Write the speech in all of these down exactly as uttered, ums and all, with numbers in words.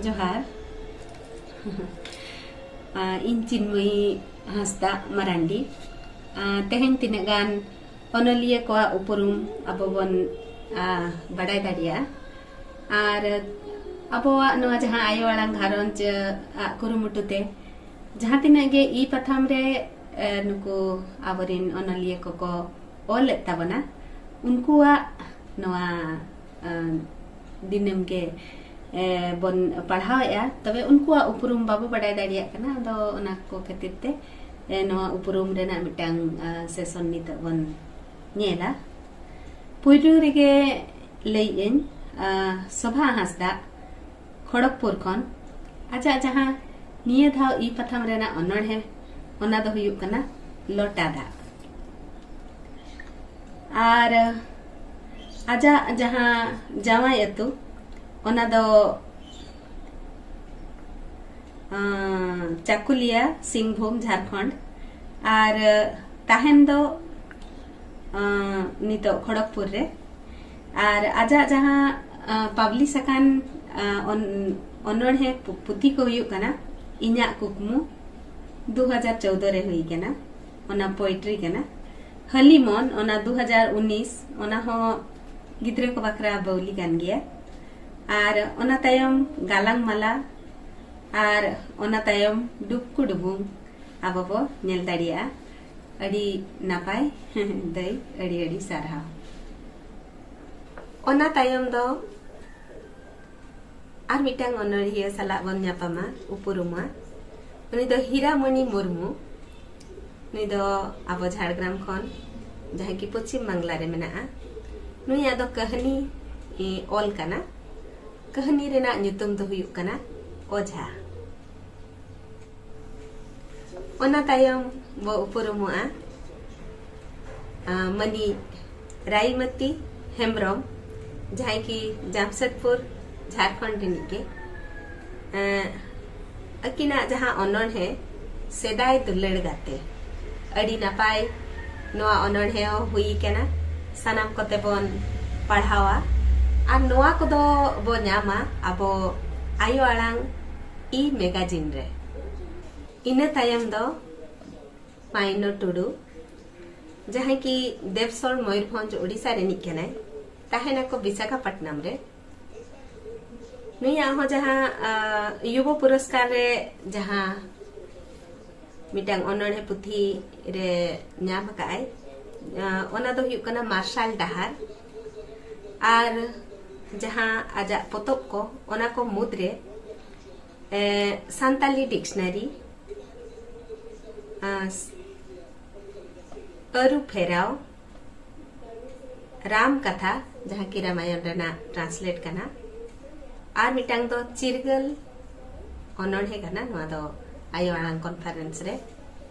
ᱡᱚᱦᱟᱨ᱾ ᱟᱨ ᱤᱧ ᱪᱤᱱᱢᱚᱭᱤ ᱦᱟᱸᱥᱫᱟ ᱢᱟᱨᱟᱱᱰᱤ᱾ ᱟᱨ ᱛᱮᱦᱮᱧ ᱛᱤᱱᱟᱹᱜ ᱜᱟᱱ ᱚᱱᱚᱞᱤᱭᱟᱹ ᱠᱚᱣᱟᱜ ᱩᱯᱨᱩᱢ ᱟᱵᱚ ᱵᱚᱱ, ᱟᱨ, ᱵᱟᱰᱟᱭ ᱫᱟᱲᱮᱭᱟᱜᱼᱟ᱾ ᱟᱨ ᱟᱵᱚᱣᱟᱜ ᱱᱚᱣᱟ ᱡᱟᱦᱟᱸ ᱟᱭᱳ ᱟᱲᱟᱝ ᱜᱷᱟᱨᱚᱸᱡᱽ, ᱟᱜ ᱠᱩᱨᱩᱢᱩᱴᱩ ᱛᱮ ᱡᱟᱦᱟᱸ ᱛᱤᱱᱟᱹᱜ ᱜᱮ ᱤ ᱯᱟᱛᱷᱟᱢ ᱨᱮ, ᱮ, ᱱᱩᱠᱩ ᱟᱵᱚᱨᱮᱱ ᱚᱱᱚᱞᱤᱭᱟᱹ ᱠᱚᱠᱚ ᱚᱞᱮᱫ ᱛᱟᱵᱚᱱᱟ, ᱩᱱᱠᱩᱣᱟᱜ ᱱᱚᱣᱟ, ᱮ, ᱫᱤᱱᱟᱹᱢ ᱜᱮ, ᱮ, ᱵᱚᱱ ᱯᱟᱲᱦᱟᱣᱮᱫᱼᱟ, ᱛᱚᱵᱮ ᱩᱱᱠᱩᱣᱟᱜ ᱩᱯᱨᱩᱢ ᱵᱟᱵᱚ ᱵᱟᱰᱟᱭ ᱫᱟᱲᱮᱭᱟᱜ ᱠᱟᱱᱟ᱾ ᱟᱫᱚ ᱚᱱᱟ ᱠᱚ ᱠᱷᱟᱹᱛᱤᱨ ᱛᱮ, ᱮ, ᱱᱚᱣᱟ ᱩᱯᱨᱩᱢ ᱨᱮᱱᱟᱜ ᱢᱤᱫᱴᱟᱝ, ᱮ, ᱥᱮᱥᱚᱱ ᱱᱤᱛᱚᱜ ᱵᱚᱱ ᱧᱮᱞᱟ᱾ ᱯᱩᱭᱞᱩ ᱨᱮᱜᱮ ᱞᱟᱹᱭᱮᱫ ᱟᱹᱧ, ᱟ, ᱥᱳᱵᱷᱟ ᱦᱟᱸᱥᱫᱟ, ᱠᱷᱚᱲᱚᱜᱽᱯᱩᱨ ᱠᱷᱚᱱ, ᱟᱡᱟᱜ ᱡᱟᱦᱟᱸ ᱱᱤᱭᱟᱹ ᱫᱷᱟᱣ ᱤ ᱯᱟᱛᱷᱟᱢ ᱨᱮᱱᱟᱜ ᱚᱱᱚᱬᱦᱮ, ᱚᱱᱟ ᱫᱚ ᱦᱩᱭᱩᱜ ᱠᱟᱱᱟ ᱞᱚᱴᱟ ᱫᱟᱜ᱾ ᱟᱨ ᱟᱡᱟᱜ ᱡᱟᱦᱟᱸ ᱡᱟᱶᱟᱭ ᱟᱹᱛᱩ, ᱚᱱᱟ ᱫᱚ, ᱟᱸ, ᱪᱟᱠᱩᱞᱤᱭᱟ, ᱥᱤᱝᱵᱷᱩᱢ, ᱡᱷᱟᱲᱠᱷᱚᱸᱰ᱾ ᱟᱨ ᱛᱟᱦᱮᱱ ᱫᱚ, ᱟᱸ, ᱱᱤᱛᱚᱜ ᱠᱷᱚᱲᱚᱜᱽᱯᱩᱨ ᱨᱮ᱾ ᱟᱨ ᱟᱡᱟᱜ ᱡᱟᱦᱟᱸ, ᱟᱸ, ᱯᱟᱵᱽᱞᱤᱥ ᱟᱠᱟᱱ, ᱟᱸ, ᱚᱱ-, ᱚᱱᱚᱬᱦᱮ ᱯᱩ-, ᱯᱩᱛᱷᱤ ᱠᱚ ᱦᱩᱭᱩᱜ ᱠᱟᱱᱟ ᱤᱧᱟᱹᱜ ᱠᱩᱠᱢᱩ, ᱫᱩ ᱦᱟᱡᱟᱨ ᱪᱳᱣᱫᱚ ᱨᱮ ᱦᱩᱭ ᱠᱟᱱᱟ, ᱚᱱᱟ ᱯᱳᱭᱮᱴᱨᱤ ᱠᱟᱱᱟ᱾ ᱦᱟᱹᱞᱤ ᱢᱚᱱ, ᱚᱱᱟ ᱫᱩ ᱦᱟᱡᱟᱨ ᱩᱱᱤᱥ, ᱚᱱᱟ ᱦᱚᱸ ᱜᱤᱫᱽᱨᱟᱹ ᱠᱚ ᱵᱟᱠᱷᱨᱟ ᱵᱟᱹᱣᱞᱤ ᱠᱟᱱ ᱜᱮᱭᱟ᱾ ᱟᱨ ᱚᱱᱟ ᱛᱟᱭᱚᱢ ᱜᱟᱞᱟᱝ ᱢᱟᱞᱟ, ᱟᱨ ᱚᱱᱟ ᱛᱟᱭᱚᱢ ᱰᱩᱵᱠᱩ ᱰᱩᱵᱩᱝ ᱟᱵᱚ ᱵᱚ ᱧᱮᱞ ᱫᱟᱲᱮᱭᱟᱜᱼᱟ᱾ ᱟᱹᱰᱤ ᱱᱟᱯᱟᱭ ᱫᱟᱹᱭ, ᱟᱹᱰᱤ ᱟᱹᱰᱤ ᱥᱟᱨᱦᱟᱣ᱾ ᱚᱱᱟ ᱛᱟᱭᱚᱢ ᱫᱚ ᱟᱨ ᱢᱤᱫᱴᱟᱝ ᱚᱱᱚᱲᱦᱤᱭᱟᱹ ᱥᱟᱞᱟᱜ ᱵᱚᱱ ᱧᱟᱯᱟᱢᱟ, ᱩᱯᱨᱩᱢᱟ᱾ ᱩᱱᱤ ᱫᱚ ᱦᱤᱨᱟᱢᱚᱱᱤ ᱢᱩᱨᱢᱩ᱾ ᱱᱩᱭ ᱫᱚ ᱟᱵᱚ ᱡᱷᱟᱲᱜᱨᱟᱢ ᱠᱷᱚᱱ, ᱡᱟᱦᱟᱸ ᱠᱤ ᱯᱚᱪᱷᱤᱢ ᱵᱟᱝᱞᱟ ᱨᱮ ᱢᱮᱱᱟᱜᱼᱟ᱾ ᱱᱩᱭᱟᱜ ᱫᱚ ᱠᱟᱹᱦᱱᱤ, ᱮ, ᱚᱞ ᱠᱟᱱᱟ᱾ ᱠᱟᱹᱦᱱᱤ ᱨᱮᱱᱟᱜ ᱧᱩᱛᱩᱢ ᱫᱚ ᱦᱩᱭᱩᱜ ᱠᱟᱱᱟ ᱚᱡᱷᱟ᱾ ᱚᱱᱟ ᱛᱟᱭᱚᱢ ᱵᱚ ᱩᱯᱨᱩᱢᱚᱜᱼᱟ, ᱟ, ᱢᱟᱹᱱᱤᱡ ᱨᱟᱭᱢᱟᱹᱛᱤ ᱦᱮᱢᱵᱨᱚᱢ, ᱡᱟᱦᱟᱸᱭ ᱠᱤ ᱡᱟᱢᱥᱮᱫᱽᱯᱩᱨ, ᱡᱷᱟᱲᱠᱷᱚᱸᱰ ᱨᱤᱱᱤᱡ ᱜᱮ᱾ ᱮᱸ, ᱟᱹᱠᱤᱱᱟᱜ ᱡᱟᱦᱟᱸ ᱚᱱᱚᱬᱦᱮ ᱥᱮᱫᱟᱭ ᱫᱩᱞᱟᱹᱲ ᱜᱟᱛᱮ, ᱟᱹᱰᱤ ᱱᱟᱯᱟᱭ ᱱᱚᱣᱟ ᱚᱱᱚᱬᱦᱮ ᱦᱚᱸ ᱦᱩᱭ ᱠᱟᱱᱟ᱾ ᱥᱟᱱᱟᱢ ᱠᱚᱛᱮ ᱵᱚᱱ ᱯᱟᱲᱦᱟᱣᱟ ᱟᱨ ᱱᱚᱣᱟ ᱠᱚᱫᱚ ᱵᱚ ᱧᱟᱢᱟ ᱟᱵᱚ ᱟᱭᱳ ᱟᱲᱟᱝ ᱤ ᱢᱮᱜᱟᱡᱤᱱ ᱨᱮ᱾ ᱤᱱᱟᱹ ᱛᱟᱭᱚᱢ ᱫᱚ ᱢᱟᱭᱱᱚ ᱴᱩᱰᱩ, ᱡᱟᱦᱟᱸᱭ ᱠᱤ ᱫᱮᱵᱥᱚᱨ, ᱢᱚᱭᱩᱨᱵᱷᱚᱸᱡᱽ, ᱳᱰᱤᱥᱟ ᱨᱤᱱᱤᱡ ᱠᱟᱱᱟᱭ᱾ ᱛᱟᱦᱮᱱᱟᱠᱚ ᱵᱤᱥᱟᱠᱷᱟᱯᱟᱴᱱᱟᱢ ᱨᱮ᱾ ᱱᱩᱭᱟᱜ ᱦᱚᱸ ᱡᱟᱦᱟᱸ ᱟᱸ, ᱭᱩᱵᱚ ᱯᱩᱨᱚᱥᱠᱟᱨ ᱨᱮ ᱡᱟᱦᱟᱸ ᱢᱤᱫᱴᱟᱝ ᱚᱱᱚᱬᱦᱮ ᱯᱩᱛᱷᱤ ᱨᱮ ᱧᱟᱢ ᱟᱠᱟᱫ ᱟᱭ, ᱟᱸ, ᱚᱱᱟ ᱫᱚ ᱦᱩᱭᱩᱜ ᱠᱟᱱᱟ ᱢᱟᱨᱥᱟᱞ ᱰᱟᱦᱟᱨ᱾ ᱟᱨ ᱡᱟᱦᱟᱸ ᱟᱡᱟᱜ ᱯᱚᱛᱚᱵ ᱠᱚ, ᱚᱱᱟ ᱠᱚ ᱢᱩᱫᱽᱨᱮ ᱮ, ᱥᱟᱱᱛᱟᱞᱤ ᱰᱤᱠᱥᱱᱟᱨᱤ, ᱟᱸ, ᱟᱹᱨᱩ ᱯᱷᱮᱨᱟᱣ, ᱨᱟᱢ ᱠᱟᱛᱷᱟ, ᱡᱟᱦᱟᱸ ᱠᱤ ᱨᱟᱢᱟᱭᱚᱱ ᱨᱮᱱᱟᱜ ᱴᱨᱟᱱᱥᱞᱮᱴ ᱠᱟᱱᱟ, ᱟᱨ ᱢᱤᱫᱴᱟᱝ ᱫᱚ ᱪᱤᱨᱜᱟᱹᱞ ᱚᱱᱚᱬᱦᱮ ᱠᱟᱱᱟ᱾ ᱱᱚᱣᱟ ᱫᱚ ᱟᱭᱳ ᱟᱲᱟᱝ ᱠᱚᱱᱯᱷᱟᱨᱮᱱᱥ ᱨᱮ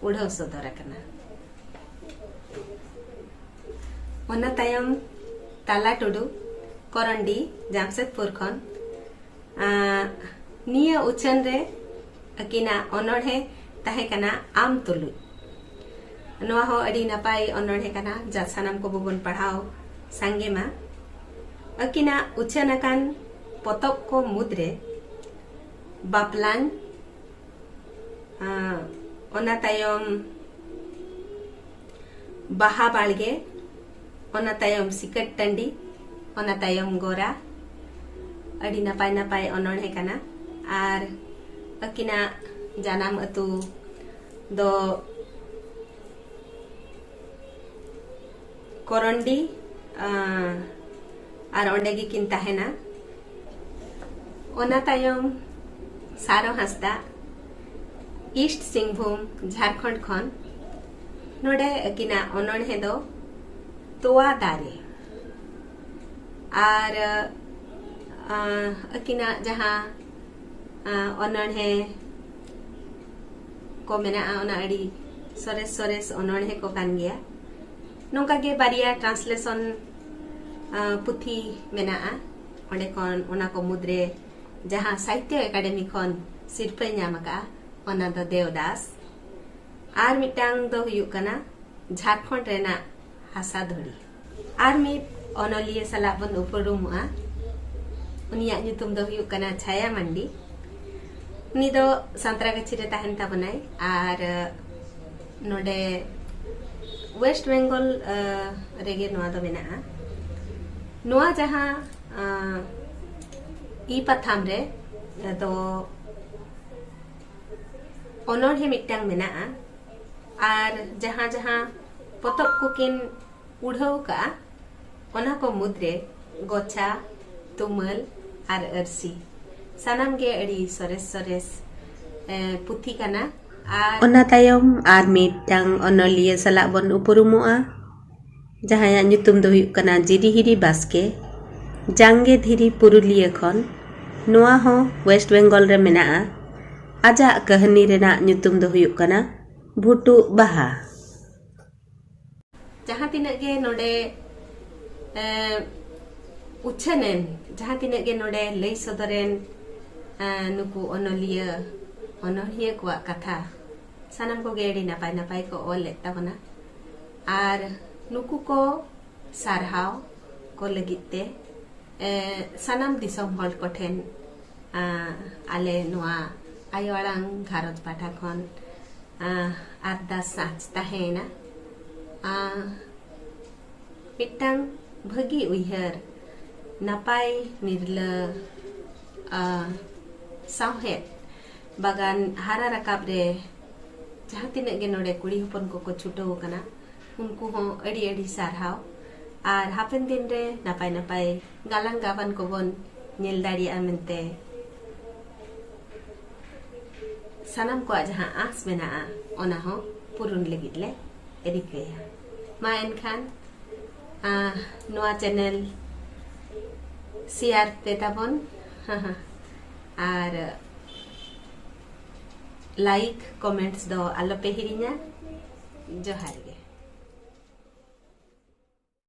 ᱩᱰᱷᱟᱹᱣ ᱥᱚᱫᱚᱨ ᱟᱠᱟᱱᱟ᱾ ᱚᱱᱟ ᱛᱟᱭᱚᱢ ᱛᱟᱞᱟ ᱴᱩᱰᱩ, ᱠᱚᱨᱚᱱᱰᱤ, ᱡᱟᱢᱥᱮᱫᱽᱯᱩᱨ ᱠᱷᱚᱱ᱾ ᱟᱸ, ᱱᱤᱭᱟᱹ ᱩᱪᱷᱟᱹᱱ ᱨᱮ ᱟᱹᱠᱤᱱᱟᱜ ᱚᱱᱚᱬᱦᱮ ᱛᱟᱦᱮᱸ ᱠᱟᱱᱟ ᱟᱢ ᱛᱩᱞᱩᱡ᱾ ᱱᱚᱣᱟ ᱦᱚᱸ ᱟᱹᱰᱤ ᱱᱟᱯᱟᱭ ᱚᱱᱚᱬᱦᱮ ᱠᱟᱱᱟ, ᱡᱟ ᱥᱟᱱᱟᱢ ᱠᱚᱵᱚ ᱵᱚᱱ ᱯᱟᱲᱦᱟᱣ ᱥᱟᱸᱜᱮ ᱢᱟ᱾ ᱟᱹᱠᱤᱱᱟᱜ ᱩᱪᱷᱟᱹᱱ ᱟᱠᱟᱱ ᱯᱚᱛᱚᱵ ᱠᱚ ᱢᱩᱫᱽᱨᱮ ᱵᱟᱯᱞᱟᱧ, ᱟᱸ, ᱚᱱᱟ ᱛᱟᱭᱚᱢ ᱵᱟᱦᱟ ᱵᱟᱲᱜᱮ, ᱚᱱᱟ ᱛᱟᱭᱚᱢ ᱥᱤᱠᱟᱹᱴ ᱴᱟᱺᱰᱤ, ᱚᱱᱟ ᱛᱟᱭᱚᱢ ᱜᱳᱨᱟ᱾ ᱟᱹᱰᱤ ᱱᱟᱯᱟᱭ ᱱᱟᱯᱟᱭ ᱚᱱᱚᱬᱦᱮ ᱠᱟᱱᱟ᱾ ᱟᱨ ᱟᱹᱠᱤᱱᱟᱜ ᱡᱟᱱᱟᱢ ᱟᱹᱛᱩ ᱫᱚ ᱠᱚᱨᱚᱱᱰᱤ, ᱟᱸ, ᱟᱨ ᱚᱸᱰᱮ ᱜᱮᱠᱤᱱ ᱛᱟᱦᱮᱱᱟ᱾ ᱚᱱᱟ ᱛᱟᱭᱚᱢ ᱥᱟᱨᱚ ᱦᱟᱸᱥᱫᱟ, ᱤᱥᱴ ᱥᱤᱝᱵᱷᱩᱢ, ᱡᱷᱟᱲᱠᱷᱚᱸᱰ ᱠᱷᱚᱱ᱾ ᱱᱚᱰᱮ ᱟᱹᱠᱤᱱᱟᱜ ᱚᱱᱚᱬᱦᱮ ᱫᱚ ᱛᱚᱣᱟ ᱫᱟᱨᱮ᱾ ᱟᱨ, ᱟᱸ, ᱟᱹᱠᱤᱱᱟᱜ ᱡᱟᱦᱟᱸ, ᱟᱸ, ᱚᱱᱚᱬᱦᱮ ᱠᱚ ᱢᱮᱱᱟᱜᱼᱟ, ᱚᱱᱟ ᱟᱹᱰᱤ ᱥᱚᱨᱮᱥ ᱥᱚᱨᱮᱥ ᱚᱱᱚᱬᱦᱮ ᱠᱚ ᱠᱟᱱ ᱜᱮᱭᱟ᱾ ᱱᱚᱝᱠᱟ ᱜᱮ ᱵᱟᱨᱭᱟ ᱴᱨᱟᱱᱥᱞᱮᱥᱚᱱ, ᱟᱸ, ᱯᱩᱛᱷᱤ ᱢᱮᱱᱟᱜᱼᱟ᱾ ᱚᱸᱰᱮ ᱠᱷᱚᱱ, ᱚᱱᱟ ᱠᱚ ᱢᱩᱫᱽᱨᱮ ᱡᱟᱦᱟᱸ ᱥᱟᱦᱤᱛᱛᱚ ᱮᱠᱟᱰᱮᱢᱤ ᱠᱷᱚᱱ ᱥᱤᱨᱯᱟᱹᱭ ᱧᱟᱢ ᱟᱠᱟᱫᱼᱟ, ᱚᱱᱟ ᱫᱚ ᱫᱮᱣᱫᱟᱥ᱾ ᱟᱨ ᱢᱤᱫᱴᱟᱝ ᱫᱚ ᱦᱩᱭᱩᱜ ᱠᱟᱱᱟ ᱡᱷᱟᱲᱠᱷᱚᱸᱰ ᱨᱮᱱᱟᱜ ᱦᱟᱥᱟ ᱫᱷᱩᱲᱤ᱾ ᱟᱨ ᱢᱤᱫ ᱚᱱᱚᱞᱤᱭᱟᱹ ᱥᱟᱞᱟᱜ ᱵᱚᱱ ᱩᱯᱨᱩᱢᱚᱜᱼᱟ᱾ ᱩᱱᱤᱭᱟᱜ ᱧᱩᱛᱩᱢ ᱫᱚ ᱦᱩᱭᱩᱜ ᱠᱟᱱᱟ ᱪᱷᱟᱭᱟ ᱢᱟᱱᱰᱤ᱾ ᱩᱱᱤ ᱫᱚ ᱥᱟᱸᱛᱨᱟᱜᱟᱪᱷᱤ ᱨᱮ ᱛᱟᱦᱮᱱ ᱛᱟᱵᱚᱱᱟᱭ ᱟᱨ ᱱᱚᱰᱮ ᱳᱭᱮᱥᱴ ᱵᱮᱝᱜᱚᱞ ᱨᱮᱜᱮ ᱱᱚᱣᱟ ᱫᱚ ᱢᱮᱱᱟᱜᱼᱟ᱾ ᱱᱚᱣᱟ ᱡᱟᱦᱟᱸ ᱤ ᱯᱟᱛᱷᱟᱢ ᱨᱮ ᱫᱚ ᱚᱱᱚᱬᱦᱮ ᱢᱤᱫᱴᱟᱝ ᱢᱮᱱᱟᱜᱼᱟ᱾ ᱟᱨ ᱡᱟᱦᱟᱸ ᱡᱟᱦᱟᱸ ᱯᱚᱛᱚᱵ ᱠᱚᱠᱤᱱ ᱩᱰᱷᱟᱹᱣ ᱠᱟᱜᱼᱟ, ᱚᱱᱟ ᱠᱚ ᱢᱩᱫᱽᱨᱮ ᱜᱚᱪᱷᱟ, ᱛᱩᱢᱟᱹᱞ ᱟᱨ ᱟᱹᱨᱥᱤ, ᱥᱟᱱᱟᱢ ᱜᱮ ᱟᱹᱰᱤ ᱥᱚᱨᱮᱥ ᱥᱚᱨᱮᱥ ᱯᱩᱛᱷᱤ ᱠᱟᱱᱟ᱾ ᱟᱨ ᱚᱱᱟ ᱛᱟᱭᱚᱢ ᱟᱨ ᱢᱤᱫᱴᱟᱝ ᱚᱱᱚᱞᱤᱭᱟᱹ ᱥᱟᱞᱟᱜ ᱵᱚᱱ ᱩᱯᱨᱩᱢᱚᱜᱼᱟ, ᱡᱟᱦᱟᱸᱭᱟᱜ ᱧᱩᱛᱩᱢ ᱫᱚ ᱦᱩᱭᱩᱜ ᱠᱟᱱᱟ ᱡᱤᱨᱤᱦᱤᱨᱤ ᱵᱟᱥᱠᱮ, ᱡᱟᱝᱜᱮ ᱫᱷᱤᱨᱤ ᱯᱩᱨᱩᱞᱤᱭᱟᱹ ᱠᱷᱚᱱ᱾ ᱱᱚᱣᱟ ᱦᱚᱸ ᱳᱭᱮᱥᱴ ᱵᱮᱝᱜᱚᱞ ᱨᱮ ᱢᱮᱱᱟᱜᱼᱟ᱾ ᱟᱡᱟᱜ ᱠᱟᱹᱦᱱᱤ ᱨᱮᱱᱟᱜ ᱧᱩᱛᱩᱢ ᱫᱚ ᱦᱩᱭᱩᱜ ᱠᱟᱱᱟ ᱵᱷᱩᱴᱩᱜ ᱵᱟᱦᱟ᱾ ᱡᱟᱦᱟᱸ ᱛᱤᱱᱟᱹᱜ ᱜᱮ ᱱᱚᱰᱮ ᱩᱪᱷᱟᱹᱱᱮᱱ, ᱡᱟᱦᱟᱸ ᱛᱤᱱᱟᱹᱜ ᱜᱮ ᱱᱚᱰᱮ ᱞᱟᱹᱭ ᱥᱚᱫᱚᱨᱮᱱ ᱱᱩᱠᱩ ᱚᱱᱚᱞᱤᱭᱟᱹ, ᱚᱱᱚᱬᱦᱤᱭᱟᱹ ᱠᱚᱣᱟᱜ ᱠᱟᱛᱷᱟ, ᱥᱟᱱᱟᱢ ᱠᱚᱜᱮ ᱟᱹᱰᱤ ᱱᱟᱯᱟᱭ ᱱᱟᱯᱟᱭ ᱠᱚ ᱚᱞ ᱞᱮᱫ ᱛᱟᱵᱚᱱᱟ᱾ ᱟᱨ ᱱᱩᱠᱩ ᱠᱚ ᱥᱟᱨᱦᱟᱣ ᱠᱚ ᱞᱟᱹᱜᱤᱫ ᱛᱮ ᱥᱟᱱᱟᱢ ᱫᱤᱥᱚᱢ ᱦᱚᱲ ᱠᱚᱴᱷᱮᱱ ᱟᱞᱮ ᱱᱚᱣᱟ ᱟᱭᱳ ᱟᱲᱟᱝ ᱜᱷᱟᱨᱚᱸᱡᱽ ᱯᱟᱦᱴᱟ ᱠᱷᱚᱱ ᱟᱨᱫᱟᱥ ᱥᱟᱸᱪ ᱛᱟᱦᱮᱸᱭᱮᱱᱟ᱾ ᱢᱤᱫᱴᱟᱝ ᱵᱷᱟᱹᱜᱤ ᱩᱭᱦᱟᱹᱨ, ᱱᱟᱯᱟᱭ ᱱᱤᱨᱞᱟᱹ ᱥᱟᱶᱦᱮᱫ ᱵᱟᱜᱟᱱ ᱦᱟᱨᱟ ᱨᱟᱠᱟᱵ ᱨᱮ ᱡᱟᱦᱟᱸ ᱛᱤᱱᱟᱹᱜ ᱜᱮ ᱱᱚᱰᱮ ᱠᱩᱲᱤ ᱦᱚᱯᱚᱱ ᱠᱚᱠᱚ ᱪᱷᱩᱴᱟᱹᱣ ᱟᱠᱟᱱᱟ, ᱩᱱᱠᱩ ᱦᱚᱸ ᱟᱹᱰᱤ ᱟᱹᱰᱤ ᱥᱟᱨᱦᱟᱣ᱾ ᱟᱨ ᱦᱟᱯᱮᱱ ᱫᱤᱱ ᱨᱮ ᱱᱟᱯᱟᱭ ᱱᱟᱯᱟᱭ ᱜᱟᱞᱟᱝ ᱜᱟᱵᱟᱱ ᱠᱚᱵᱚᱱ ᱧᱮᱞ ᱫᱟᱲᱮᱭᱟᱜᱼᱟ ᱢᱮᱱᱛᱮ ᱥᱟᱱᱟᱢ ᱠᱚᱣᱟᱜ ᱡᱟᱦᱟᱸ ᱟᱸᱥ ᱢᱮᱱᱟᱜᱼᱟ, ᱚᱱᱟ ᱦᱚᱸ ᱯᱩᱨᱩᱱ ᱞᱟᱹᱜᱤᱫ ᱞᱮ ᱨᱤᱠᱟᱹᱭᱟ᱾ ᱢᱟ ᱮᱱᱠᱷᱟᱱ ᱱᱚᱣᱟ ᱪᱮᱱᱮᱞ ᱥᱮᱭᱟᱨ ᱯᱮ ᱛᱟᱵᱚᱱ ᱟᱨ ᱞᱟᱭᱤᱠ ᱠᱚᱢᱮᱱᱴᱥ ᱫᱚ ᱟᱞᱚᱯᱮ ᱦᱤᱲᱤᱧᱟ᱾ ᱡᱚᱦᱟᱨ ᱜᱮ᱾